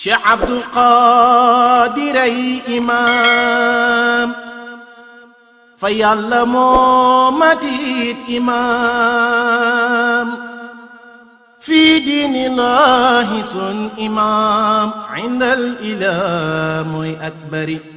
Cheikh Abdul Qadir ay imaam fa yàlla moo matit imaam fi diinillahi sun imaam indal ilah mooy akbari.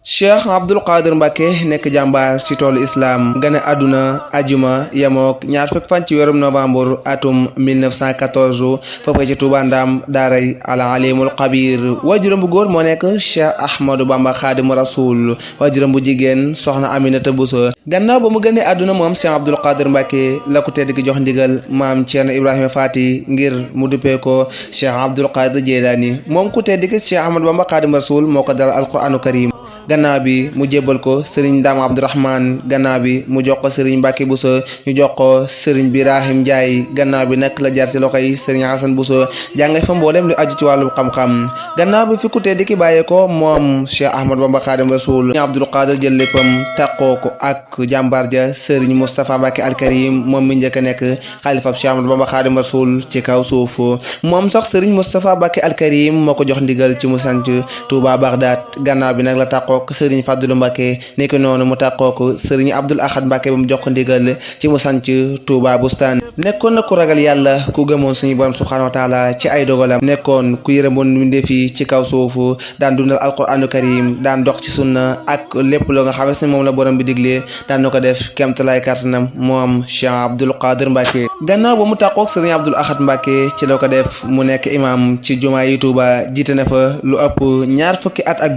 Cheikh Abdul Qadir Mbacke nekk jàmbaar ci toolu islam gane àdduna ajuma yemook ñaar fukk fan ci weerum novembre atum 1914 foofee ci Touba Ndam daaray al alimul xabir waajuram bu góor moo nekk Cheikh Ahmadou Bamba Xaadimu Rasul waajuram bu jigéen soxna Aminata Bousso gannaaw ba mu gënee àdduna moom Cheikh Abdul Qadir Mbacke la ko tedd ki jox ndigal maam Ceerno Ibrahima Faati ngir mu duppee ko Cheikh Abdul Qadir Jeylaani moom ku tedd ki Cheikh Ahmadou Bamba Xaadimu Rasul moo ko dalal alquranu karim gannaaw bi mu jébbal ko sëriñ Ndaam Abdourahman gannaaw bi mu jox ko sëriñ Mbacke Bousso ñu jox ko sëriñ Birahim Ndiaye gannaaw bi nag la jaar ci loxoy sëriñ Hassan Bousso jànge fa mboolem lu aju ci wàllu xam-xam gannaaw bi fi ku tedd ki bàyyee ko moom Cheikh Ahmadou Bamba Khadim Rasoul Abdul Qadir jël léppam taqoo ko ak jàmbaar ja sëriñ Moustapha Mbacke Al Karim moom mi njëkk a nekk xalifab Cheikh Ahmadou Bamba Khadim Rasoul ci kaw suuf moom sax sëriñ Moustapha Mbacke Al Karim moo ko jox ndigal ci mu sant Touba Bagdad gannaaw bi nag la taqoo sëriñ Fadlu Mbacke nekk noonu mu tàqoo ko sëriñ Abdul Ahad Mbacke ba mu jox ko ndigal ci mu sanc Touba Bustaan nekkoon na ku ragal yàlla ku gëmoon suñu borom subhanahu wa taala ci ay dogalam nekkoon ku yërëmoon mbindeef yi ci kaw suufu daan dundal alquranu karim daan dox ci sunna ak lépp loo nga xam ne moom la borom bi diglee daan na ko def kemtalaay kàttanam moom Cheikh Abdul Qadir Mbacke gannaaw ba mu tàqoo sëriñ Abdul Ahad Mbacke ci la ko def mu nekk imam ci jumaa yi Touba jiite na fa lu ëpp ñaar fukki at ak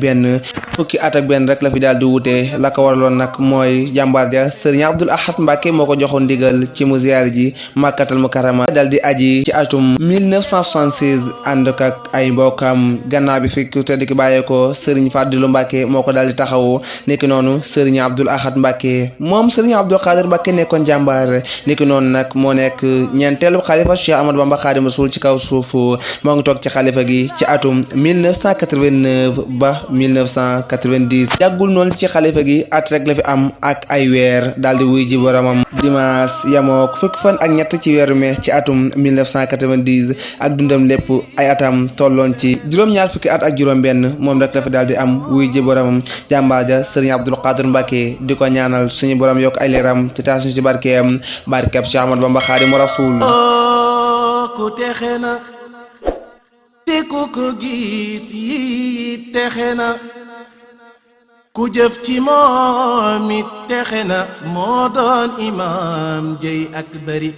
benn rek la fi daal di wute la ko waraloon nag mooy jàmbaar ja sëriñ Abdul Ahad Mbacke moo ko joxoon ndigal ci mu ziyaar ji Makkatal Mukarrama daal di aji ci atum 1976 ànd ak ay mbokkam gannaaw bi fi ku tedd ki bàyyee ko sëriñ Fadilu Mbacke moo ko daal di taxawu nekki noonu sëriñ Abdul Ahad Mbacke moom sëriñ Abdul Qadir Mbacke nekkoon jàmbaar nekki noonu nag moo nekk ñeenteelu xalifa Cheikh Ahmadou Bamba Khadim Rasoul ci kaw suuf moo ngi toog ci xalifa gi ci atum 1989 ba 1990 yàggul noonu ci xalifa gi at rek la fi am ak ay weer daal di wuy ji boromam dimanche yamook fukki fan ak ñett ci weeru mai ci atum 1990 ak dundam lépp ay atam tolloon ci juróom-ñaar fukki at ak juróom-benn moom rek la fi daal di am wuy ji boromam jàmbaar ja sëriñ Abdul Qadir Mbacke di ko ñaanal suñu borom yokk ay leeram te taas ñu ci barkeem barkeb Cheikh Ahmadou Bamba Khadimu Rasul ku texe na te ku ko gis yi texe na ku jëf ci moom it texe na moo doon imaam jëy ak bari